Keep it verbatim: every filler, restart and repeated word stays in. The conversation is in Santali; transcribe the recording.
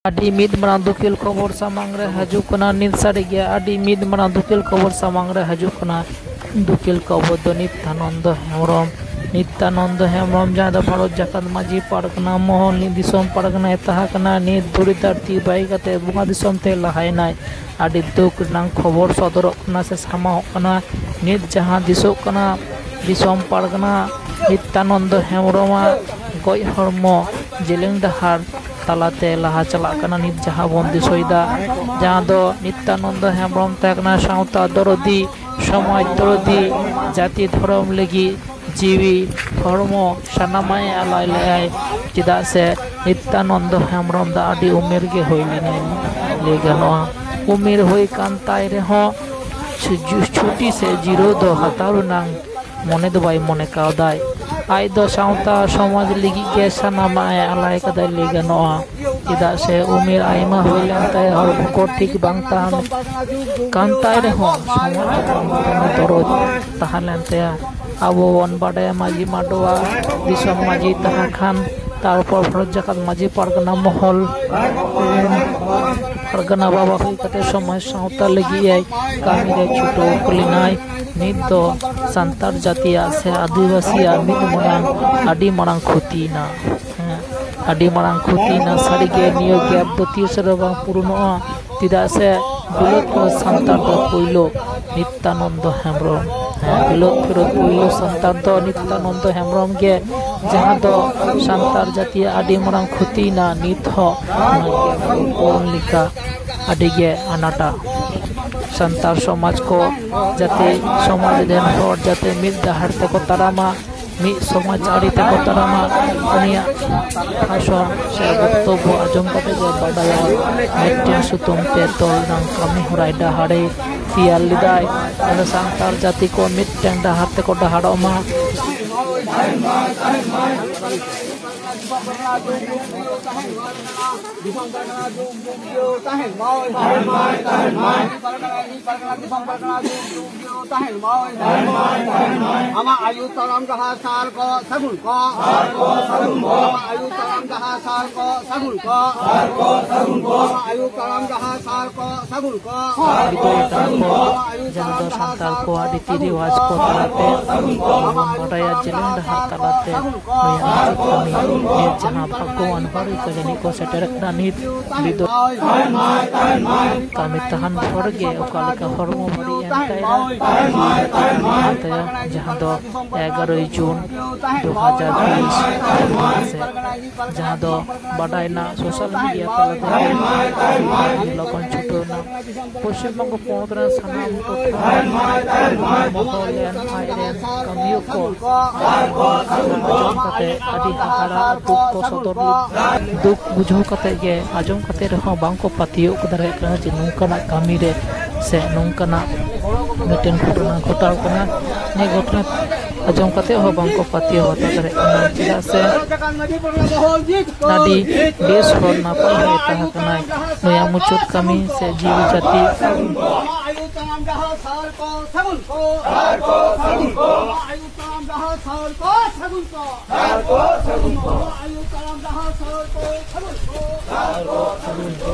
ᱟᱹᱰᱤ ᱢᱤᱫ ᱢᱟᱨᱟᱝ ᱫᱩᱠᱷᱤᱞ ᱠᱷᱚᱵᱚᱨ ᱥᱟᱢᱟᱝ ᱨᱮ ᱦᱤᱡᱩᱜ ᱠᱟᱱᱟ᱾ ᱱᱤᱛ ᱥᱟᱹᱨᱤᱜᱮ ᱟᱹᱰᱤ ᱢᱤᱫ ᱢᱟᱨᱟᱝ ᱫᱩᱠᱷᱤᱞ ᱠᱷᱚᱵᱚᱨ ᱥᱟᱢᱟᱝ ᱨᱮ ᱦᱤᱡᱩᱜ ᱠᱟᱱᱟ᱾ ᱫᱩᱠᱷᱤᱞ ᱠᱷᱚᱵᱚᱨ ᱫᱚ ᱱᱤᱛᱭᱟᱱᱚᱱᱫᱚ ᱦᱮᱢᱵᱨᱚᱢ᱾ ᱱᱤᱛᱭᱟᱱᱚᱱᱫᱚ ᱦᱮᱢᱵᱨᱚᱢ, ᱡᱟᱦᱟᱸᱭ ᱫᱚ ᱵᱷᱟᱨᱚᱛ ᱡᱟᱠᱟᱛ ᱢᱟᱹᱡᱷᱤ ᱯᱟᱨᱜᱟᱱᱟ ᱢᱚᱦᱚᱞ ᱨᱤᱱᱤᱡ ᱫᱤᱥᱚᱢ ᱯᱟᱨᱜᱟᱱᱟᱭ ᱛᱟᱦᱮᱸ ᱠᱟᱱᱟ, ᱱᱤᱛ ᱫᱷᱩᱲᱤ ᱫᱷᱟᱹᱨᱛᱤ ᱵᱟᱹᱜᱤ ᱠᱟᱛᱮ ᱵᱚᱸᱜᱟ ᱫᱤᱥᱚᱢ ᱛᱮ ᱞᱟᱦᱟᱭᱮᱱᱟᱭ᱾ ᱟᱹᱰᱤ ᱫᱩᱠ ᱨᱮᱱᱟᱜ ᱠᱷᱚᱵᱚᱨ ᱥᱚᱫᱚᱨᱚᱜ ᱠᱟᱱᱟ ᱥᱮ ᱥᱟᱢᱟᱝᱚᱜ ᱠᱟᱱᱟ᱾ ᱱᱤᱛ ᱡᱟᱦᱟᱸ ᱫᱤᱥᱚᱜ ᱠᱟᱱᱟ, ᱫᱤᱥᱚᱢ ᱯᱟᱨᱜᱟᱱᱟ ᱱᱤᱛᱭᱟᱱᱚᱱᱫᱚ ᱦᱮᱢᱵᱨᱚᱢᱟᱜ ᱜᱚᱡ ᱦᱚᱲᱢᱚ ᱡᱮᱞᱮᱧ ᱰᱟᱦᱟᱨ ᱛᱟᱞᱟᱛᱮ ᱞᱟᱦᱟ ᱪᱟᱞᱟᱜ ᱠᱟᱱᱟ᱾ ᱱᱤᱛ ᱡᱟᱦᱟᱸ ᱵᱚᱱ ᱫᱤᱥᱟᱹᱭᱮᱫᱟ, ᱡᱟᱦᱟᱸ ᱫᱚ ᱱᱤᱛᱭᱟᱱᱚᱱᱫᱚ ᱦᱮᱢᱵᱨᱚᱢ ᱛᱟᱦᱮᱸ ᱠᱟᱱᱟ ᱥᱟᱶᱛᱟ ᱫᱚᱨᱚᱫᱤ, ᱥᱚᱢᱟᱡᱽ ᱫᱚᱨᱚᱫᱤ, ᱡᱟᱹᱛᱤ ᱫᱷᱚᱨᱚᱢ ᱞᱟᱹᱜᱤᱫ ᱡᱤᱣᱤ, ᱦᱚᱲᱢᱚ ᱥᱟᱱᱟᱢᱟᱜ ᱮ ᱟᱞᱟᱭ ᱞᱮᱫᱟᱭ᱾ ᱪᱮᱫᱟᱜ ᱥᱮ ᱱᱤᱛᱭᱟᱱᱚᱱᱫᱚ ᱦᱮᱢᱵᱨᱚᱢ ᱫᱚ ᱟᱹᱰᱤ ᱩᱢᱮᱨ ᱜᱮ ᱦᱩᱭ ᱞᱮᱱᱟᱭ, ᱞᱟᱹᱭ ᱜᱟᱱᱚᱜᱼᱟ᱾ ᱩᱢᱮᱨ ᱦᱩᱭ ᱠᱟᱱ ᱛᱟᱭ ᱨᱮᱦᱚᱸ ᱪᱷᱩ-, ᱪᱷᱩᱴᱤ ᱥᱮ ᱡᱤᱨᱟᱹᱣ ᱫᱚ ᱦᱟᱛᱟᱣ ᱨᱮᱱᱟᱜ ᱢᱚᱱᱮ ᱫᱚ ᱵᱟᱭ ᱢᱚᱱᱮ ᱠᱟᱣᱫᱟᱭ᱾ ᱟᱡ ᱫᱚ ᱥᱟᱶᱛᱟ ᱥᱚᱢᱟᱡᱽ ᱞᱟᱹᱜᱤᱫ ᱜᱮ ᱥᱟᱱᱟᱢᱟᱜ ᱮ ᱟᱞᱟᱭ ᱠᱟᱫᱟᱭ, ᱞᱟᱹᱭ ᱜᱟᱱᱚᱜᱼᱟ᱾ ᱪᱮᱫᱟᱜ ᱥᱮ ᱩᱢᱮᱨ ᱟᱭᱢᱟ ᱦᱩᱭ ᱞᱮᱱ ᱛᱟᱭᱟ, ᱦᱚᱲᱢᱚ ᱠᱚ ᱴᱷᱤᱠ ᱵᱟᱝ ᱛᱟᱦᱮᱸ ᱠᱟᱱ ᱛᱟᱭ ᱨᱮᱦᱚᱸ ᱥᱚᱢᱟᱡᱽ ᱪᱮᱛᱟᱱ ᱢᱤᱫᱴᱟᱝ ᱫᱚᱨᱚᱫ ᱛᱟᱦᱮᱸ ᱞᱮᱱ ᱛᱟᱭᱟ᱾ ᱟᱵᱚ ᱵᱚᱱ ᱵᱟᱰᱟᱭᱟ, ᱢᱟᱹᱡᱷᱤ ᱢᱟᱰᱣᱟ ᱫᱤᱥᱚᱢ ᱢᱟᱹᱡᱷᱤ ᱛᱟᱦᱮᱸ ᱠᱷᱟᱱ, ᱛᱟᱨᱯᱚᱨ ᱵᱷᱟᱨᱚᱛ ᱡᱟᱠᱟᱛ ᱢᱟᱹᱡᱷᱤ ᱯᱟᱨᱜᱟᱱᱟ ᱢᱚᱦᱚᱞ, ᱯᱟᱨᱜᱟᱱᱟ ᱵᱟᱵᱟ ᱦᱩᱭ ᱠᱟᱛᱮ ᱥᱚᱢᱟᱡᱽ ᱥᱟᱶᱛᱟ ᱞᱟᱹᱜᱤᱫ ᱮ ᱠᱟᱹᱢᱤ ᱨᱮ ᱪᱷᱩᱴᱟᱹᱣ ᱞᱮᱱᱟᱭ᱾ ᱱᱤᱛ ᱫᱚ ᱥᱟᱱᱛᱟᱲ ᱡᱟᱹᱛᱤᱭᱟᱜ ᱥᱮ ᱟᱹᱫᱤᱵᱟᱹᱥᱤᱭᱟᱜ ᱢᱤᱫ ᱢᱟᱨᱟᱝ, ᱟᱹᱰᱤ ᱢᱟᱨᱟᱝ ᱠᱷᱚᱛᱤᱭᱮᱱᱟ᱾ ᱦᱮᱸ, ᱟᱹᱰᱤ ᱢᱟᱨᱟᱝ ᱠᱷᱚᱛᱤᱭᱮᱱᱟ᱾ ᱥᱟᱹᱨᱤᱜᱮ ᱱᱤᱭᱟᱹ gap ᱫᱚ ᱛᱤᱥ ᱨᱮ ᱵᱟᱝ ᱯᱩᱨᱩᱱᱚᱜᱼᱟ᱾ ᱪᱮᱫᱟᱜ ᱥᱮ ᱵᱤᱞᱟᱹᱛ ᱠᱷᱚᱱ ᱥᱟᱱᱛᱟᱲ ᱫᱚ ᱯᱳᱭᱞᱳ ᱱᱤᱛᱭᱟᱱᱚᱱᱫᱚ ᱦᱮᱢᱵᱨᱚᱢ᱾ ᱦᱮᱸ, ᱵᱤᱞᱟᱹᱛ ᱠᱷᱚᱱ ᱯᱳᱭᱞᱳ ᱥᱟᱱᱛᱟᱲ ᱫᱚ ᱱᱤᱛᱭᱟᱱᱚᱱᱫᱚ ᱦᱮᱢᱵᱨᱚᱢ ᱜᱮ, ᱡᱟᱦᱟᱸ ᱫᱚ ᱥᱟᱱᱛᱟᱲ ᱡᱟᱹᱛᱤᱭᱟᱜ ᱟᱹᱰᱤ ᱢᱟᱨᱟᱝ ᱠᱷᱚᱛᱤᱭᱮᱱᱟ᱾ ᱱᱤᱛ ᱦᱚᱸ ᱚᱱᱟ gap ᱯᱩᱨᱚᱱ ᱞᱮᱠᱟ ᱟᱹᱰᱤ ᱜᱮ ᱟᱱᱟᱴᱟ᱾ ᱥᱟᱱᱛᱟᱲ ᱥᱚᱢᱟᱡᱽ ᱠᱚ ᱡᱟᱛᱮ, ᱥᱚᱢᱟᱡᱽ ᱨᱮᱱ ᱦᱚᱲ ᱡᱟᱛᱮ ᱢᱤᱫ ᱰᱟᱦᱟᱨ ᱛᱮᱠᱚ ᱛᱟᱲᱟᱢᱟ, ᱢᱤᱫ ᱥᱚᱢᱟᱡᱽ ᱟᱹᱨᱤ ᱛᱮᱠᱚ ᱛᱟᱲᱟᱢᱟ, ᱩᱱᱤᱭᱟᱜ ᱵᱷᱟᱥᱚᱱ ᱥᱮ ᱵᱚᱠᱛᱚᱵᱵᱚ ᱟᱸᱡᱚᱢ ᱠᱟᱛᱮ ᱜᱮ ᱵᱟᱰᱟᱭᱟ, ᱢᱤᱫᱴᱮᱱ ᱥᱩᱛᱟᱹᱢ ᱛᱮ ᱛᱚᱞ ᱨᱮᱱᱟᱜ ᱠᱟᱹᱢᱤ ᱦᱚᱨᱟᱭ ᱰᱟᱦᱟᱨᱮ ᱛᱮᱭᱟᱨ ᱞᱮᱫᱟᱭ᱾ ᱟᱫᱚ ᱥᱟᱱᱛᱟᱲ ᱡᱟᱹᱛᱤ ᱠᱚ ᱢᱤᱫᱴᱮᱱ ᱰᱟᱦᱟᱨ ᱛᱮᱠᱚ ᱰᱟᱦᱟᱨᱚᱜ ᱢᱟ᱾ ᱫᱤᱥᱚᱢ ᱯᱟᱨᱜᱟᱱᱟ ᱡᱩᱜᱽ ᱡᱩᱜᱽ ᱡᱤᱭᱟᱹᱲ ᱛᱟᱦᱮᱱ ᱢᱟᱭ᱾ ᱫᱤᱥᱚᱢ ᱯᱟᱨᱜᱟᱱᱟ ᱡᱩᱜᱽ ᱡᱩᱜᱽ ᱡᱤᱭᱟᱹᱲ ᱛᱟᱦᱮᱱ ᱢᱟᱭ᱾ ᱫᱤᱥᱚᱢ ᱯᱟᱨᱜᱟᱱᱟ ᱡᱩᱜᱽ ᱡᱩᱜᱽ ᱡᱤᱭᱟᱹᱲ ᱛᱟᱦᱮᱱ ᱢᱟᱭ᱾ ᱟᱢᱟᱜ ᱟᱭᱩ ᱛᱟᱲᱟᱢ ᱰᱟᱦᱟᱨ ᱥᱟᱨ ᱠᱚ ᱥᱟᱹᱜᱩᱱ ᱠᱚ᱾ ᱟᱢᱟᱜ ᱟᱭᱩ ᱛᱟᱲᱟᱢ ᱰᱟᱦᱟᱨ ᱥᱟᱨ ᱠᱚ ᱥᱟᱹᱜᱩᱱ ᱠᱚ᱾ ᱟᱢᱟᱜ ᱟᱭᱩ ᱛᱟᱲᱟᱢ ᱰᱟᱦᱟᱨ ᱥᱟᱨ ᱠᱚ ᱥᱟᱹᱜᱩᱱ ᱠᱚ᱾ ᱵᱤᱫᱟᱹᱭ ᱠᱟᱱᱟ ᱠᱚ, ᱡᱟᱦᱟᱸ ᱫᱚ ᱥᱟᱱᱛᱟᱲ ᱠᱚᱣᱟᱜ ᱨᱤᱛᱤ ᱨᱮᱣᱟᱡᱽ ᱠᱚ ᱛᱟᱞᱟᱛᱮ ᱵᱚᱱ ᱵᱟᱰᱟᱭᱟ, ᱡᱮᱞᱮᱧ ᱰᱟᱦᱟᱨ ᱛᱟᱞᱟᱛᱮ ᱱᱩᱭᱟᱜ ᱢᱩᱪᱟᱹᱫ ᱠᱟᱹᱢᱤ ᱱᱤᱛ ᱡᱟᱦᱟᱸ ᱵᱷᱟᱜᱽᱜᱚᱣᱟᱱ ᱦᱚᱲ ᱜᱮᱠᱚ ᱡᱟᱹᱱᱤᱡ ᱠᱚ ᱥᱮᱴᱮᱨ ᱟᱠᱟᱱᱟ᱾ ᱱᱤᱛ ᱵᱤᱫᱟᱹᱭ ᱠᱟᱹᱢᱤ ᱛᱟᱦᱮᱱ ᱦᱚᱲ ᱜᱮ ᱚᱠᱟ ᱞᱮᱠᱟ ᱦᱚᱲᱢᱚ ᱵᱟᱹᱲᱤᱡ ᱮᱱ ᱛᱟᱭᱟ, ᱚᱱᱟ ᱛᱟᱭᱚᱢ ᱡᱟᱦᱟᱸ ᱫᱚ ᱮᱜᱟᱨᱳᱭ ᱡᱩᱱ ᱫᱩ ᱦᱟᱡᱟᱨ ᱛᱮᱭᱤᱥ ᱥᱮ ᱡᱟᱦᱟᱸ ᱫᱚ ᱵᱟᱰᱟᱭ ᱨᱮᱱᱟᱜ ᱥᱳᱥᱟᱞ ᱢᱤᱰᱤᱭᱟ ᱛᱟᱞᱟᱛᱮ ᱞᱚᱜᱚᱱ ᱪᱷᱩᱴᱟᱹᱣ ᱮᱱᱟ᱾ ᱯᱚᱥᱪᱤᱢ ᱵᱚᱝᱜᱚ ᱯᱚᱱᱚᱛ ᱨᱮᱱ ᱥᱟᱱᱟᱢ ᱴᱚᱴᱷᱟ ᱢᱚᱦᱚᱞ ᱨᱮᱱ ᱟᱡ ᱨᱮᱱ ᱠᱟᱹᱢᱤᱭᱟᱹ ᱠᱚ ᱟᱸᱡᱚᱢ ᱠᱟᱛᱮ ᱟᱹᱰᱤ ᱦᱟᱦᱟᱲᱟ ᱫᱩᱠ ᱠᱚ ᱥᱚᱫᱚᱨ ᱞᱮᱫ, ᱫᱩᱠ ᱵᱩᱡᱷᱟᱹᱣ ᱠᱟᱛᱮ ᱜᱮ ᱟᱸᱡᱚᱢ ᱠᱟᱛᱮ ᱨᱮᱦᱚᱸ ᱵᱟᱝ ᱠᱚ ᱯᱟᱹᱛᱭᱟᱹᱣ ᱫᱟᱲᱮᱭᱟᱜ ᱠᱟᱱᱟ ᱡᱮ ᱱᱚᱝᱠᱟᱱᱟᱜ ᱠᱟᱹᱢᱤ ᱨᱮ ᱥᱮ ᱱᱚᱝᱠᱟᱱᱟᱜ ᱢᱤᱫᱴᱮᱱ ᱜᱷᱚᱴᱚᱱᱟ ᱜᱷᱚᱴᱟᱣ ᱠᱟᱱᱟ᱾ ᱱᱤᱭᱟᱹ ᱜᱷᱚᱴᱚᱱᱟ ᱟᱸᱡᱚᱢ ᱠᱟᱛᱮ ᱦᱚᱸ ᱵᱟᱝ ᱠᱚ ᱯᱟᱹᱛᱭᱟᱹᱣ ᱦᱟᱛᱟᱣ ᱫᱟᱲᱮᱭᱟᱜ ᱠᱟᱱᱟ, ᱪᱮᱫᱟᱜ ᱥᱮ ᱟᱹᱰᱤ ᱵᱮᱥ ᱦᱚᱲ, ᱱᱟᱯᱟᱭ ᱦᱚᱲ ᱛᱟᱦᱮᱸ ᱠᱟᱱᱟᱭ᱾ ᱱᱩᱭᱟᱜ ᱢᱩᱪᱟᱹᱫ ᱠᱟᱹᱢᱤ ᱥᱮ ᱡᱤᱣᱤ ᱡᱟᱹᱛᱤ ᱟᱭᱩ ᱛᱟᱲᱟᱢ ᱰᱟᱦᱟᱨ ᱥᱟᱨ ᱠᱚ ᱥᱟᱹᱜᱩᱱ ᱠᱚ᱾ ᱟᱭᱩ ᱛᱟᱲᱟᱢ ᱰᱟᱦᱟᱨ ᱥᱟᱨ ᱠᱚ ᱥᱟᱹᱜᱩᱱ ᱠᱚ᱾ ᱟᱭᱩ ᱛᱟᱲᱟᱢ ᱰᱟᱦᱟᱨ ᱥᱟᱨ ᱠᱚ ᱥᱟᱹᱜᱩᱱ ᱠᱚ᱾